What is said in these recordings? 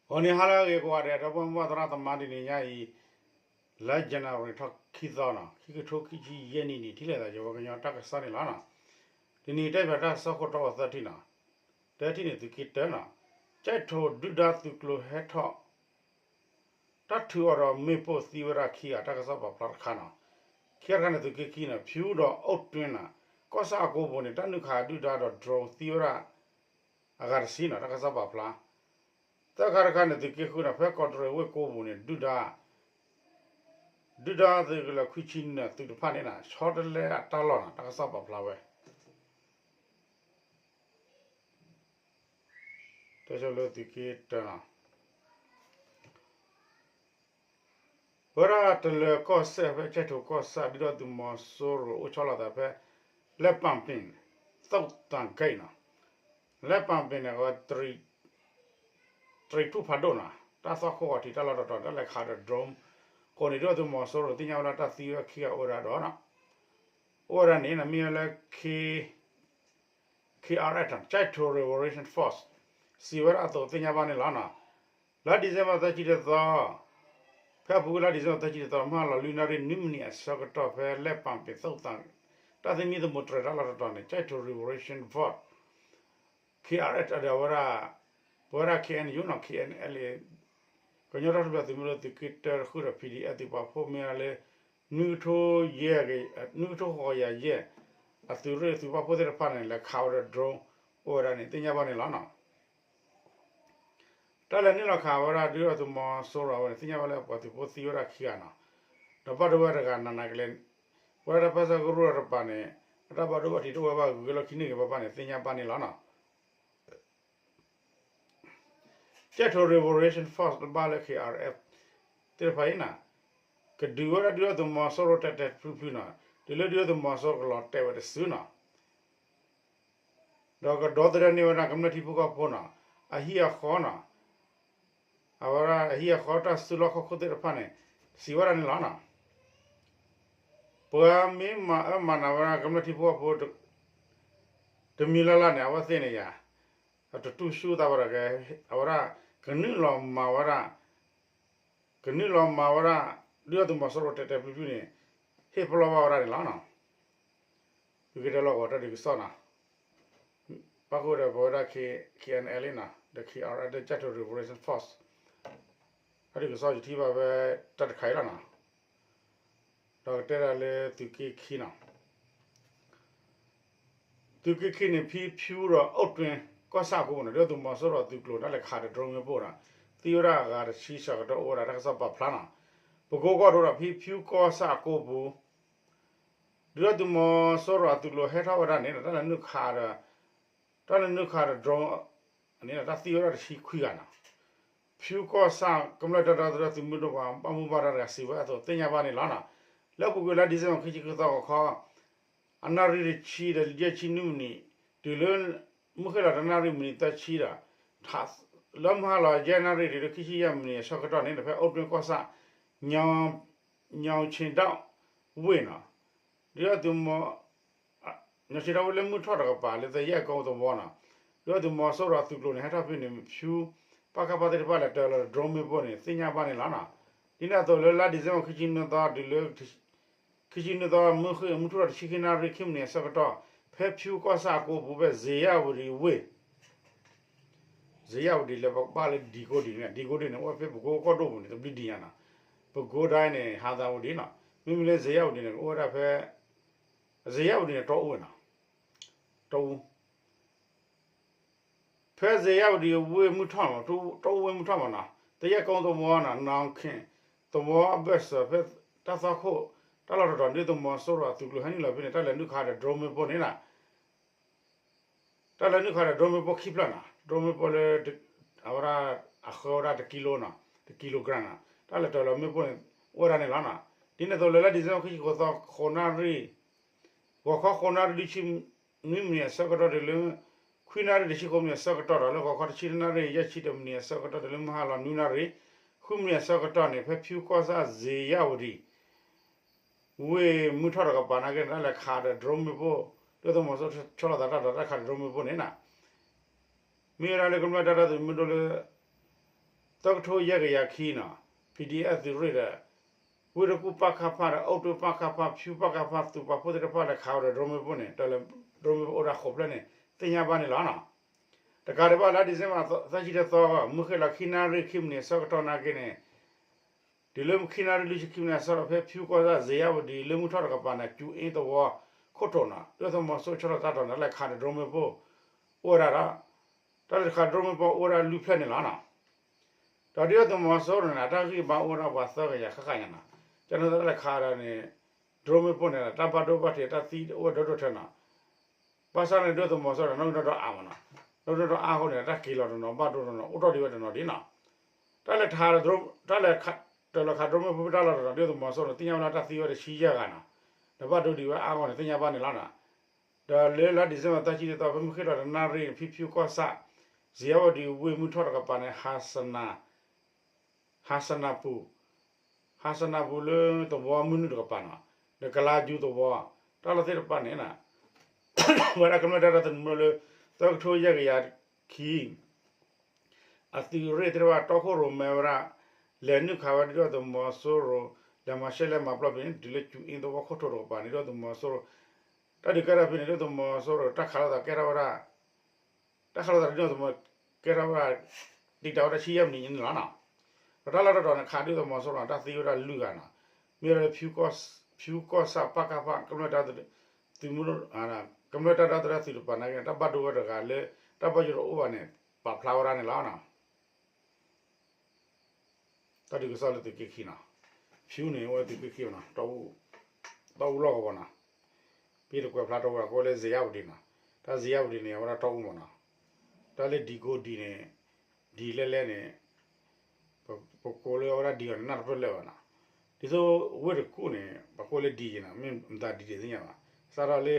ဂီၤနံၤဟါလၢအဂ့ၤကိးဂၤဒဲး ဒီပုၢ်ဝဲၢ်မုၢ်ဘၣ်သရၣ်သမါ တနံၤညါအံၤ လါ January ထီၣ်ခံသီနီၤ ခံကထိခံဆံယဲၢ်နံၣ်န့ၣ် ထံၣ်လိာ်သးယဝဲကညီတၢ်ကစီၣ်န့ၣ်လီၤနီၤ. တနံၤအံၤတဲပၠးတၢ်ကစီၣ်ခိၣ်တီဝဲသၢထံၣ်နီၤ, တထံၣ်န့ၣ်သုးက့တၢနီၤ, ကၠဲၣ်ထိးဒုၣ်ဒါသုးကျိၤဟဲထီၣ် တၢ်ထုးအီၤဒီးမ့ၣ်ပိၢ်သံဝဲဒၣ်ခံဂၤ တၢ်ကစီၣ်ပာ်ဖျါတခါနီၤ. ခံဂၤတခါန့ၣ် သုးက့ခံနီၤ ဖၠူဒီးအိၣ်တွ့နီၤ ကီၢ်ဆၣ်အကိပူၤန့ၣ် တၢ်နုာ်ခးဒုၣ်ဒါဒီး drone သံဝဲဒၣ် အဂၤတဆံနီၤ တၢ်ကစီၣ်ပာ်ဖျါ. သၢခါတခါန့ၣ် သုးက့ဃုနီၤ ဖဲကီးတရံးဝ့ၢ်ကိပူၤန့ၣ် ဒုၣ်ဒါ ဒုၣ်ဒါသုးကလၢၤခွံဆံနၢၤသုးတဖၣ်န့ၣ်နီၤ ဆီတလဲအတၢ်လီၢ်နီၤ တၢ်ကစီၣ်ပာ်ဖျါဝဲ တဲဆိလၢသုးက့တၢနီၤ ပဝဲဒၣ်တလၢၤကီၢ်စဲၣ်ဖဲကၠဲၣ်ထိးကီၢ်ဆၣ် ဒုၣ်ဒါသုးမီၤစိရိၤအိၣ်ဆီလီၤသးဖဲ လဲၣ်ပၣ်ပ့ၣ် သုးတၢ်ဂ့ၢ်နီၤ လဲၣ်ပၣ်ပ့ၣ်န့ၣ် တရံးထူၣ်ဖးဒိၣ်နီၤ တၢ်သွၣ်ခိၣ်ဂီၤထံးတၢ်လီၢ်တတီၤ တၢ်လဲၤခးဒီး drone အဃိန့ၣ် ဒုၣ်ဒါသုးမီၤစိရိၤသ့ၣ်ညါဝဲလၢတၢ်သံဝဲခံဂၤအိၣ်ဝဲဒၣ်ဒီးနီၤ အိၣ်ဝဲဒၣ်န့ၣ် မ့ၢ်ဝဲလၢ KRF ကၠဲၣ်ထိး Revolution Force စံးဝဲဒၣ်အသိးသ့ၣ်ညါဘၣ်န့ၣ်လီၤနီၤ. လါ December သၢဆံတသီ ဖဲအပူၤကွံာ်လါ December သၢဆံတသီ မုၢ်ဟါလီၤလွံၢ်နၣ်ရံၣ်နွံမံးနံးအဆၢကတီၢ် ဖဲလဲၣ်ပၣ်ပ့ၣ်သုးတၢ် တၢ်သမံသမိးတြဲၤတၢ်လီၢ်တတီၤန့ၣ် ကၠဲၣ်ထိး Revolution Force KRF ဒီးဝဲဒၣ် ပဝဲဒၣ် KNU နီၤ KNLA ကညီတၢ်ထူၣ်ဖျဲးသုးမုၢ်ဒိၣ်သုးက့တၢတဃုာ်ဒီး PDF သုးပာ်ဖှိၣ်မ့ၢ်ဝဲဒၣ်လၢ နွံကထိယဲၢ် နွံကထိဃိးကယၤယဲၢ် အသုးရ့ၣ်သုးပာ်ဖှိၣ်သ့ၣ်တဖၣ်န့ၣ် လဲၤခးဝဲဒီး drone အိၣ်ဝဲဒၣ်န့ၣ် သ့ၣ်ညါဘၣ်န့ၣ်လီၤနီၤ. တၢ်လဲၤနုာ်လီၤခးဝဲဒၣ် ဒုၣ်ဒါသုးမီၤစိရိၤဝဲန့ၣ် သ့ၣ်ညါဘၣ်လၢပှၤသုးဖိသံဝဲဒၣ်ခံဂၤနီၤ, ဒီးဘၣ်ဒိဝဲတဂၤနးနးကလဲာ်, ပဝဲဒၣ်တၢ်ပၢဆှၢကရူၢ်တပၤန့ၣ် အတၢ်ဘၣ်ဒိဘၣ်ထံးတအိၣ်ဝဲဘၣ် ဂုၤက့ၤလီၢ်ခံန့ၢ်က့ၤဘၣ်ဘၣ်န့ၣ် သ့ၣ်ညါဘၣ်န့ၣ်လီၤနီၤ. ကၠဲၣ်ထိး Revolution Force တဘၣ်လၢ KRF သ့ၣ်တဖၣ်အံၤနီၤ, ကဒုးဝဲဒၣ်ဒုၣ်ဒါသုးမီၤစိရိၤတဲာ်တဲာ်ဖျုးဖျုးနီၤ, တုၤလၢဒုၣ်ဒါသုးမီၤစိရိၤကလီၤတဲာ်ဝဲတစုနီၤ. ဒီးကဒီသဒၢန့ၢ်ဝဲဒၣ်ကမျၢၢ်ထံဖိကီၢ်ဖိနီၤ, အဟံၣ်အဃီနီၤ, အဝဲဒၣ်အဟံၣ်အဃီတၢ်စုလီၢ်ခီၣ်ခိၣ်သ့ၣ်တဖၣ်န့ၣ် စံးဝဲဒၣ်န့ၣ်လီၤနီၤ. ပှၤမ့ၢ်မၤအၢမၤနးဝဲဒၣ်ကမျၢၢ်ထံဖိကီၢ်ဖိ တမံၤလၢ်လၢ်န့ၣ် အဝဲသ့ၣ်န့ၣ်ယၤ တတူၢ်ဆူၣ်သးဘၣ်ဒီး အဝဲဒၣ် ကနုာ်လီၤမၤဝဲဒၣ် ကနုာ်လီၤမၤဝဲဒၣ် ဒုၣ်ဒါသုးမီၤစိရိၤတဲာ်တဲာ်ဖျုးဖျုးန့ၣ် ဟ့ၣ်ပလီၢ်ဘၣ်ဝဲဒၣ်န့ၣ်လီၤ. သုးက့တၢလီၢ်ကဝီၤတၢ်ဒုးကစီၣ်နီၤ, ပၣ်ဃုာ်ဒီးပဝဲဒၣ် K- KNLA နီၤ, ဒီး KRF ဒီး ကၠဲၣ်ထိး Revolution Force တၢ်ဒုးကစီၣ်ယထံၣ်ဘၣ်ဝဲတၢ်တခါအံၤလီၤနီၤ. ဒီးကတဲဒၣ်လၢသုးက့ခံနီၤ, သုးက့ခံန့ၣ် ဖံဖၠူဒီးအိၣ်တွ့ ကီၢ်ဆၣ်အကိပူၤနီၤ, ဒုၣ်ဒါသုးမီၤစိရိၤအသုးကျိၤတၢ်လဲၤခးဒီး drone မ့ၣ်ပိၢ်နီၤ, သံဝဲဒၣ်အဂၤတဆံဆၢကတီၢ်အိၣ်ဝဲဒၣ်တၢ်ကစီၣ်ပာ်ဖျါနီၤ. ပကိကီၢ်ဒိၣ်ဒီး ဖံဖၠူကီၢ်ဆၣ်အကိပူၤ ဒုၣ်ဒါသုးမီၤစိရိၤအသုးကျိၤဟဲထီၣ်ဝဲဒၣ်န့ၣ် တၢ်လဲၤနုာ်ခးဒီး တၢ်လဲၤနုာ်ခးဒီး drone န့ၣ် တၢ်သံဝဲဒၣ်တဆံခွံဂၤနီၤ. ဖၠူကီၢ်ဆၣ်ကမျၢၢ်တၢ်ဒီသဒၢသုးမုၢ်ဒိၣ်ပှၤဘၣ်မူဘၣ်ဒါတဂၤစံးဝဲအသိးသ့ၣ်ညါဘၣ်န့ၣ်လီၤနီၤ. လၢအပူၤကွံာ်လါ December ခံဆံဃုသီဂီၤခီ အနၣ်ရံၣ်တဆံဒီးယဲၢ်ဆံနွံမံးနံး တုၤလၢ မုၢ်ဃ့ၢ်လီၤတနၣ်ရံၣ်မံးနံးသၢဆံဒီး လၢမုၢ်ဟါလီၤယဲၢ်နၣ်ရံၣ်တုၤလၢခံဆံယဲၢ်မံးနံးအဆၢကတီၢ်န့ၣ် ဖဲအိၣ်တွ့ကီၢ်ဆၣ် ညီၣ်ဆ့ဒၣ်ဝ့ၢ်နီၤ, ဒုၣ်ဒါသုးမီၤ ညီၣ်ဆ့ဒၣ်ဝ့ၢ်လၢမုၢ်ထီၣ်တကပၤလၢသယဲၢ်ကိသဝီနီၤ, ဒုၣ်ဒါသုးမီၤစိရိၤအသုးကျိၤန့ၣ် ဟဲထီၣ်ဖဲန့ၣ် ဖၠူ ပကဖ သ့ၣ်တဖၣ်လဲၤတၢၤလီၤ drone မ့ၣ်ပိၢ်န့ၣ် သ့ၣ်ညါဘၣ်န့ၣ်လီၤနီၤ. ဒ်န့ၣ်အသိးလၢလါ December ခံဆံနွံသီတုၤလၢ ခံဆံနွံသီ မုၢ်ဃ့ၢ်မုၢ်ထူၣ်ဒီးတဆံခံနၣ်ရံၣ်ခံမံးနံးအဆၢကတီၢ် ဖဲဖၠူကီၢ်ဆၣ်အကိပူၤဖဲ ဇေယျာဝတီ ဝ့ၢ် ဇေယျာဝတီ လၢပကဘၣ်လၢဒံကိဒံန့ၣ် ဒံကိဒံန့ၣ် အိၣ်ဝဲဖဲပကိကီၢ်ဒိၣ်ပူၤန့ၣ် တဘျုးဒံညါနီၤ, ပကိဒၣ်န့ၣ် ဟးသးဝတီနီၤ, မ့မ့ၢ်လၢ ဇေယျာဝတီ န့ၣ် အိၣ်ဝဲဒၣ်ဖဲ ဇေယျာဝတီ န့ၣ် တီအူဝဲနီၤ, တီအူ ဖဲ ဇေယျာဝတီ ဝ့ၢ်မုၢ်ထီၣ်မး တီအူဝ့ၢ်မုၢ်ထီၣ်မးနီၤ, သယဲၢ်ကိသဝီနီၤ နီၣ်ခ့ၣ်သဝီအဘၢၣ်စၢၤ ဖဲတၢ်သွၣ်ခိၣ်တၢ်လီၢ်တတီၤ ဒုၣ်ဒါသုးမီၤစိရိၤအသုးကျိၤဟဲနုာ်လီၤဖဲန့ၣ် တၢ်လဲၤနုာ်ခးဒီး drone မ့ၣ်ပိၢ်န့ၣ်နီၤ, တၢ်လဲၤနုာ်ခးဒီး drone မ့ၣ်ပိၢ်ခံဖျၢၣ်နီၤ, drone မ့ၣ်ပိၢ်လၢ အဝဲဒၣ် အဃၢဝဲဒၣ်တကံလိနီၤ, တကံလိ gram နီၤ, တၢ်လဲၤတၢၤလီၤမ့ၣ်ပိၢ်န့ၣ် အိၣ်ဝဲဒၣ်န့ၣ်လီၤနီၤ. ဒ်န့ၣ်အသိးလၢလါ December ခံဆံဃိးသီ ဃိးနၣ်ရံၣ် ဂီၤခီဃိးနၣ်ရံၣ် ဒုဆံနွံမံးနံးအဆၢကတီၢ်တုၤလၢ ခွံနၣ်ရံၣ်တဆံဃိးမံးနံးအဆၢကတီၢ်ဒီး လၢဂီၤခီတဆံတၢနၣ်ရံၣ် ယဲၢ်ဆံတၢမံးနံးအဆၢကတီၢ်တုၤလၢမုၢ်ဟါလီၤနွံနၣ်ရံၣ် ဃုမံးနံးအဆၢကတီၢ်န့ၣ် ဖဲဖၠူကီၢ်ဆၣ် ဇေယျာဝတီ ဝ့ၢ်မုၢ်ထီၣ်တကပၤနာ်က့န့ၣ် တၢ်လဲၤခးဒီး drone မ့ၣ်ပိၢ် ဒုၣ်ဒါသုးမီၤစိရိၤဆီလီၤသးတၢ်ဒီးတၢ်ခးဒီး drone မ့ၣ်ပိၢ်န့ၣ်နီၤ, မ့ၢ်ဝဲဒၣ်လၢကမျၢၢ်တၢ်ဒီသဒၢသုးမုၢ်ဒိၣ်လၢ သုး သၢကထိယဲၢ်ကယၤခံနီၤ PDF သုးရ့ၣ်ဒီး ဝ့ၢ်တကူၣ်ပၣ်ခၣ်ဖၣ်ဒီး အိၣ်တွ့ပၣ်ခၣ်ဖၣ် ဖၠူပၣ်ခၣ်ဖၣ် သုးပာ်ဖှိၣ်သ့ၣ်တဖၣ်လဲၤခးဝဲဒီး drone မ့ၣ်ပိၢ်န့ၣ် တၢ်လၢ drone မ့ၣ်ပိၢ်အိၣ်ဒၣ်ဃိးဖျၢၣ်န့ၣ် သ့ၣ်ညါဘၣ်န့ၣ်လီၤနီၤ. တကးဒံးဘၣ်လၢ December သၢဆံတသီ မုၢ်ဃ့ၢ်လီၤခံနၣ်ရံၣ်ခံမံးနံးအဆၢကတီၢ်နာ်က့န့ၣ် တုၤလၢခံနၣ်ရံၣ်လွံၢ်ဆံခံမံးနံးအဆၢကတီၢ် ဖဲဖၠူကီၢ်ဆၣ် ဇယၣ်ဝဒံ လၢမုၢ်ထီၣ်တကပၤန့ၣ် ကၠူအ့သဝီခိၣ်ထိးနီၤ ဒုၣ်ဒါသုးမီၤစိရိၤဆီထီၣ်တၢ်ထီၣ်န့ၣ် တၢ်လဲၤခးဒီး drone မ့ၣ်ပိၢ် အိၣ်ဝဲဒၣ်ဒီး တၢ်လဲၤခး drone မ့ၣ်ပိၢ်အိၣ်ဝဲဒၣ်လွံၢ်ဖျၢၣ်န့ၣ်လီၤနီၤ. ဒီးဒုၣ်ဒါသုးမီၤစိရိၤန့ၣ် အတၢ်ဂံၢ်ဘါအိၣ်ဝဲဒၣ်ပှၤသၢကယၤဃၣ်ဃၣ်ညါနီၤ. ကန့ၣ်တၢ်လဲၤခးဒီးန့ၣ် drone မ့ၣ်ပိၢ်န့ၣ် တၢ်ဘၣ်ဒိဘၣ်ထံးတၢ်သံအိၣ်ဝဲဒိၣ်ဒိၣ်ထၢနီၤ. ဘၣ်ဆၣ်န့ၣ် ဒုၣ်ဒါသုးမီၤစိရိၤန့ၣ် နီၣ်ဂံၢ်နီၣ်ဒွးအါမးနီၤ. နီၣ်ဂံၢ်နီၣ်ဒွးအါအဃိန့ၣ် တၢ်က့ၤလီၤတနီၤဘၣ်ဒိတနီၤ အိၣ်ထီၣ်ဒံးဝဲတနီၤဒံးနီၤ. တၢ်လဲၤခး တၢ်လဲၤခး drone မ့ၣ်ပိၢ်ဖဲတၢ်လီၢ်တနီၤ ဒုၣ်ဒါသုးမီၤစိရိၤန့ၣ် သ့ၣ်ညါဝဲလၢတၢ်သံဝဲတဆံယဲၢ်ဂၤနီၤ. ဒီးဘၣ်ဒိဒံးဝဲအါအဃိန့ၣ် သ့ၣ်ညါဘၣ်န့ၣ်လီၤနီၤ. ဒီးလၢလါ December သၢဆံတသီ ဖဲမုၢ်ဃ့ၢ်လီၤတနၣ်ရံၣ် ဖဲဖၠူကီၢ်ဆၣ် ဇယၣ်ဝဒံဝ့ၢ်မုၢ်ထီၣ်တကပၤန့ၣ် ဟးစနၢ်ပူၤ ဟးစနၢ်ပူၤလၢသဝီမုၢ်နုာ်တကပၤနီၤ ဒီးကလါယူၤသဝီ တၢ်လီၢ်သ့ၣ်တဖၣ်န့ၣ် ဝဲဒၣ်ကမျၢၢ်တၢ်ဒီသနူလၢ သၢကထိယဲၢ်ကယၤခံ အသုးရ့ၣ်သ့ၣ်တဖၣ်တီခိၣ်ရိၣ်မဲဝဲဒၣ် လဲၤနုာ်ခးဝဲဒၣ်ဒုၣ်ဒါသုးမီၤစိရိၤ လဲၤမၤရှဲလဲၣ်မၤပျီၢ်ဖဲန့ၣ် တုၤလၢကၠူအ့သဝီခိၣ်ထိးတကပၤန့ၣ် ဒုၣ်ဒါသုးမီၤစိရိၤ တၢ်ဒုးကဲထီၣ်ဖဲန့ၣ် ဒုၣ်ဒါသုးမီၤစိရိၤ တၢ်ခးလိာ်သးကဲထီၣ်ဝဲဒၣ် တၢ်ခးလိာ်သးဒုၣ်ဒါသုးမီၤကဲထီၣ်ဝဲဒၣ် တံာ်တာ်ဝဲဒၣ်ဆံယဲၢ်မံးနံးန့ၣ်လီၤနီၤ. ဒီးတၢ်လီၢ်တတီၤန့ၣ် ခးဒုၣ်ဒါသုးမီၤစိရိၤန့ၣ် တၢ်သံဝဲဒၣ်လွံၢ်ဂၤနီၤ. မ့ၢ်ဝဲလၢ ဖၠူကီၢ်ဆၣ် ပၣ်ခၣ်ပၣ် ကမျၢၢ်တၢ် သုးမုၢ် ကမျၢၢ်တၢ်ဒီသဒၢသုးတကပၤနာ်က့န့ၣ် တၢ်ဘၣ်ဒိဝဲတဂၤလၢ တၢ်ဘၣ်ယိၣ်တအိၣ်ဘၣ်န့ၣ် ပာ်ဖျါဝဲဒၣ်န့ၣ်လီၤနီၤ. တၢ်ဒုးကစီၣ်လၢသုးက့ခံနီၤ. ဖၠူန့ၣ် အိၣ်ဝဲသုးက့ခံနီၤ တီအူလီၢ်ကဝီၤနီၤ. ပ့တကွဲးဖျါထီၣ်ဝဲဒၣ် ကိးလၢ ဇယၣ်ဝဒံနီၤ. တၢ် ဇယၣ်ဝဒံန့ၣ် အဝဲဒၣ်တီအူမးနီၤ. တၢ်လၢဒံကိဒံန့ၣ် ဒံလဲၣ်လဲၣ်န့ၣ် ပကိးလၢအဝဲဒၣ်ဒံအီၤန့ၣ် နၢ်တပၢၢ်လၢာ်ဘၣ်နီၤ. ဒ်သိးဝ့ၢ်တကူၣ်န့ၣ် ပကိးလၢဒံယ့ၤနီၤ မ့ၢ်မတၤဒံတသ့ၣ်ညါဘၣ်. စးထီၣ်လၢ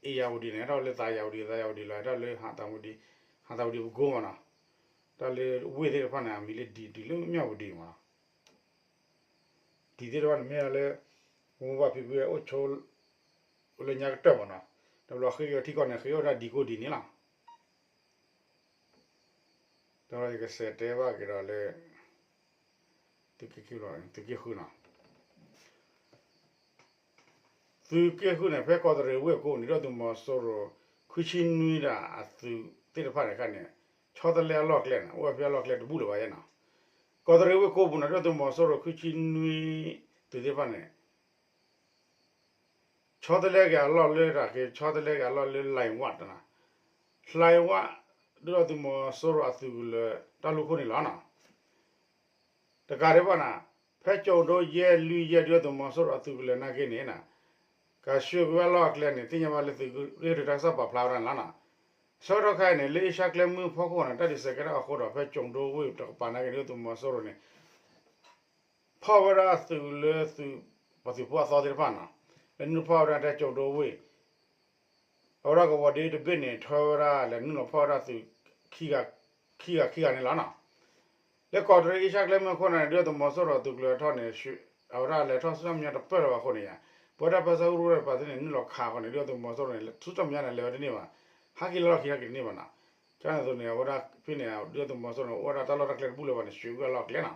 အ့ၣ်ယၣ်ဝဒံန့ၣ် ဟဲထီၣ်လၢ သးယၣ်ဝဒံ သးယၣ်ဝဒံလီၤ ဟဲထီၣ်လၢ ဟးသးဝဒံ ဟးသးဝဒံပကိမးနီၤ. တၢ်လၢဝ့ၢ်သ့ၣ်တဖၣ်န့ၣ် အမံၤလၢဒံ ဒံလၢမၠၣ်ဝဒံမးနီၤ. ဒံသ့ၣ်တဖၣ်န့ၣ်မ့ၢ်လၢ ပမိၢ်ပၢ်ဖံဖုအိၣ်ဆိ အိၣ်လၢညါကတၢၢ်မးနီၤ. တဘျီဃ့က့ၤထံကီၢ်န့ၣ် ဃ့အိၣ်ဒၣ်ဒံကိဒံန့ၣ်လီၤ. ဒီးယကစးတဲဘၣ်က့ၤဒီးလၢ သုးက့ဃုနီၤ. သုးက့ဃုန့ၣ် ဖဲကီးတရံးဝ့ၢ်ကိးန့ၣ် ဒုၣ်ဒါသုးမီၤစိရိၤ ခွံဆံနွံဒီးအသုးသ့ၣ်တဖၣ်န့ၣ်ခါန့ၣ် ဆီတလဲအလီၢ်ကျဲန့ၣ် အိၣ်ဝဲဖဲအလီၢ်ကျဲတဘူၣ်လၢၤဘၣ်ယဲနီၤ. ကီးတရံးဝ့ၢ်ကိးပူၤန့ၣ် ဒုၣ်ဒါသုးမီၤစိရိၤခွံဆံနွံသုးသ့ၣ်တဖၣ်န့ၣ် ဆီတလဲက့ၤအလီၢ်လၢတၢ်က့ၤ ဆီတလဲက့ၤအလီၢ်လၢ လှိုင်ဝ တနီၤ, လှိုင်ဝ ဒုၣ်ဒါသုးမီၤစိရိၤအသုးကလၢၤတၢ်လူၢ်ခိၣ်န့ၣ်လီၤနီၤ. တကးဒံးဘၣ်နီၤ, ဖဲကၠိၤဒိယဲၢ်လွံၢ်ယဲၢ် ဒုၣ်ဒါသုးမီၤစိရိၤအသုးကလၢၤနာ်က့န့ၣ်နီၤ, ကဆှၢက့ၤဝဲအလီၢ်အကျဲန့ၣ် သ့ၣ်ညါဘၣ်လၢသုးရ့ၣ်ဒုးတၢ်ကစီၣ်ပာ်ဖျါဝဲဒၣ်န့ၣ်လီၤနီၤ. ဆၢကတီၢ်ခဲအံၤန့ၣ် လၢအ့ရှါကျဲမုၢ်ဖီခိၣ်န့ၣ် တၢ်ဒုးစဲးကဲထီၣ်အဃိဒီး ဖဲကၠိၤဒိဝ့ၢ်တကပၤနာ်က့န့ၣ် ဒုၣ်ဒါသုးမီၤစိရိၤန့ၣ် ဖီၣ်ဝဲဒၣ်သုးလၢသုး ပှၤသုးဖိအသီသ့ၣ်တဖၣ်နီၤ, လၢနုာ်ဖီၣ်ဝဲဒၣ်ထဲကၠိၤဒိဝ့ၢ် အဝဲဒၣ်ကဝီၤဒ့တဘ့ၣ်န့ၣ် ထၢဝဲဒၣ်လဲၤနုာ်လီၤဖီၣ်ဝဲဒၣ်သုး ခံဂၤခံဂၤန့ၣ်လီၤနီၤ. လၢကီးတရံးအ့ရှါကျဲမုၢ်အခိၣ်န့ၣ် ဒုၣ်ဒါသုးမီၤစိရိၤအသုးကလၢၤထီၣ်န့ၣ် အဝဲဒၣ်လဲၤထီၣ်ဆူတၢ်မဲာ်ညါတပၢၢ်လၢၤဘၣ်အဃိန့ၣ်ယါ, ပဝဲဒၣ်ဖဲဆၢကရူၢ်တပၤသ့ၣ်န့ၣ် နုာ်လီၤခးအဃိန့ၣ် ဒုၣ်ဒါသုးမီၤစိရိၤန့ၣ် ဆူတၢ်မဲာ်ညါန့ၣ် လဲၤဝဲတန့ၢ်ဘၣ်, ဟးက့ၤလၢလီၢ်ခံဟးက့ၤတန့ၢ်ဘၣ်နီၤ. ကန့ၣ်အသိးန့ၣ် အဝဲဒၣ်ဖဲန့ၣ် ဒုၣ်ဒါသုးမီၤစိရိၤန့ၣ် အိၣ်ဝဲဒၣ်တၢ်လီၢ်တၢ်ကျဲတဘူၣ်လၢၤဘၣ်န့ၣ် ဆှၢက့ၤဝဲအလီၢ်အကျဲနီၤ.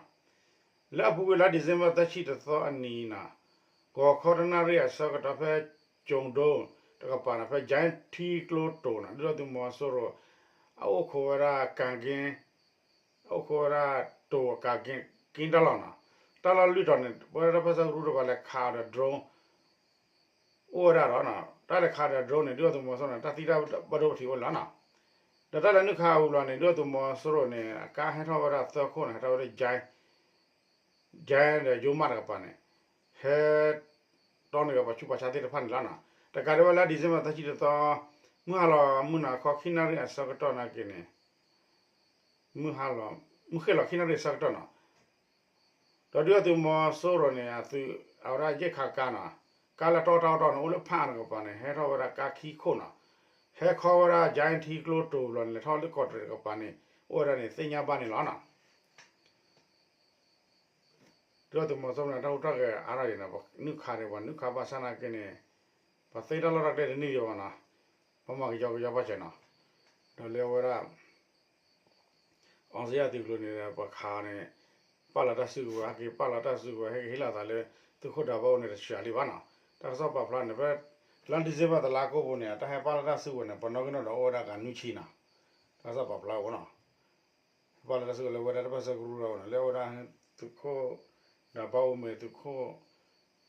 လၢအပူၤကွံာ်လါ December သၢဆံတသီအနံၤနီၤ, ဂီၤခီတနၣ်ရံၣ်အဆၢကတီၢ်ဖဲကၠိၤဒိတကပၤန့ၣ် ဖဲ ကၠဲထံကျိတိၤန့ၣ် ဒုၣ်ဒါသုးမီၤစိရိၤ အအိၣ်ခိးဝဲဒၣ်ကၣ်က့ အအိၣ်ခိးဝဲဒၣ်တိၤကၣ်က့ က့တၢ်လီၢ်နီၤ. တၢ်လီၢ်လွံၢ်တီၤန့ၣ် ပဝဲဒၣ်ဖဲဆၢကရူၢ်တပၤလဲၤခးဒီး drone အိၣ်ဝဲဒၣ်ဒီး တၢ်လဲၤခးဒီး drone န့ၣ် ဒုၣ်ဒါသုးမီၤစိရိၤန့ၣ် တၢ်သံတၢ်ဘၣ်ဒိပထံးအိၣ်လီၤနီၤ. ဒီးတၢ်လဲၤနုာ်ခးဝံၤလီၤန့ၣ် ဒုၣ်ဒါသုးမီၤစိရိၤန့ၣ် အကါဟဲထီၣ်ဝဲဒၣ်သၢခိၣ်န့ၣ် ဟဲထီၣ်ဝဲဒၣ် ကၠဲ ဒီးယိမးတကပၤန့ၣ် ဟဲ တီန့ၢ်က့ၤပှၤဆူးပှၤဆါသ့ၣ်တဖၣ်န့ၣ်လီၤနီၤ. တကးဒံးဘၣ်လၢ December သၢဆံတသီ မုၢ်ဟါလီၤမုၢ်နၤခီခံနၣ်ရံၣ်အဆၢကတီၢ်နာ်က့န့ၣ် မုၢ်ဟါလီၤ မုၢ်ဃ့ၢ်လီၤခံနၣ်ရံၣ်အဆၢကတီၢ်နီၤ. ဒီးဒုၣ်ဒါသုးမီၤစိရိၤန့ၣ် အသုး အဝဲဒၣ်ယဲၢ်ခးကါနီၤ, ကါလၢတီတီတီန့ၣ် အိၣ်လၢဖးအါတကပၤန့ၣ် ဟဲထီၣ်ဝဲဒၣ်ကါခံခိၣ်နီၤ, ဟဲခီဝဲဒၣ် ကၠဲထံကျိတိၤဘျီန့ၣ် လဲၤထီၣ်လၢကီးတရံးတကပၤန့ၣ် အိၣ်ဝဲဒၣ်န့ၣ် သ့ၣ်ညါဘၣ်န့ၣ်လီၤနီၤ. ဒုၣ်ဒါသုးမီၤစိရိၤန့ၣ် တၢ်ဟူးတၢ်ဂဲၤအါထီၣ်ဒံးနီၤ, ပနုာ်ခးန့ၣ် ပှၤနုာ်ခးဘၣ်ဆၣ်နာ်က့န့ၣ် ပှၤသ့တၢ်လီၢ်တၢ်ကျဲတန့ၢ်ဒံးဘၣ်နီၤ, ပှၤမၤကယီကယီဘၣ်စဲးနီၤ, ဒီးလၢအဝဲဒၣ် အီစံယၣ်သုးကျိၤန့ၣ် ပှၤခးန့ၣ် ပာ်လီၤတၢ်စုကဝဲၤ ဟဲက့ၤပာ်လီၤတၢ်စုကဝဲၤ ဟဲက့ၤဟ့ၣ်လီၤသးလၢ သုးခိၣ်ဒးဘီအအိၣ်န့ၣ် တစှၤလံဘၣ်နီၤ. တၢ်ကစီၣ်ပာ်ဖျါန့ၣ် ဖဲလါ December တလါကိးပူၤန့ၣ် တၢ်ဟဲပာ်လီၤတၢ်စုကဝဲၤန့ၣ် ပှၤနီၣ်ဂံၢ်နီၣ်ဒွးအိၣ်ဝဲဒၣ်ကနွံဆံနီၤ. တၢ်ကစီၣ်ပာ်ဖျါအိၣ်နီၤ. ပာ်လီၤတၢ်စုကဝဲၤလၢဝဲဒၣ်တၢ်ပၢၢ်ဆၢကရူၢ်အအိၣ်န့ၣ် လၢအဝဲဒၣ် သုးခိၣ်ဒးဘီအအိၣ်မ့ၢ် သုးခိၣ်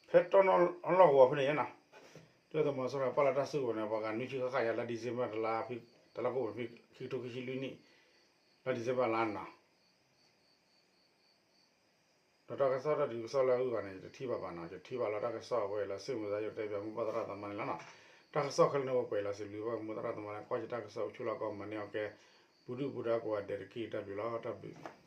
ဖဲတီနီၣ်လီၢ်ကဝီၤဖဲန့ၣ်နီၤ. ဒုၣ်ဒါသုးမီၤစိရိၤပာ်လီၤတၢ်စုကဝဲၤန့ၣ် ပှၤဂၤနွံဆံဃၣ်ဃၣ်ယါ လါ December တလါ တလါကိးပူၤ ခံကထိခံဆံလွံၢ်နံၣ် လါ December လါနီၤ. ဒီးတၢ်ကစီၣ်တၢ်ဒုးကစီၣ်လၢအဂုၤအဂၤန့ၣ် ယတထံၣ်ဘၣ်ဘၣ်နီၤ, ယထံၣ်ဘၣ်လီၤတၢ်ကစီၣ်အဝဲလၢ စ့ၣ်မုၢ်သးယိၣ်တဲပၠး မိၢ်ပၢ်သရၣ်သမါန့ၣ်လီၤနီၤ. တၢ်ကစီၣ်ခဲလၢာ်န့ၣ် ပှဲၤလီၤစံးဘျုးဘၣ်မိၢ်သရၣ်သမါလၢ ကွၢ်ယတၢ်ကစီၣ်အိၣ်ဆူၣ်လီၤကီး မၤန့ၢ်အီၤကဲ ပူၤဒုၣ်ပူၤဒါကိးဂၤဒဲးတက့ၢ်. တၢ်ဘျုးလီၤ, တၢ်ဘျုး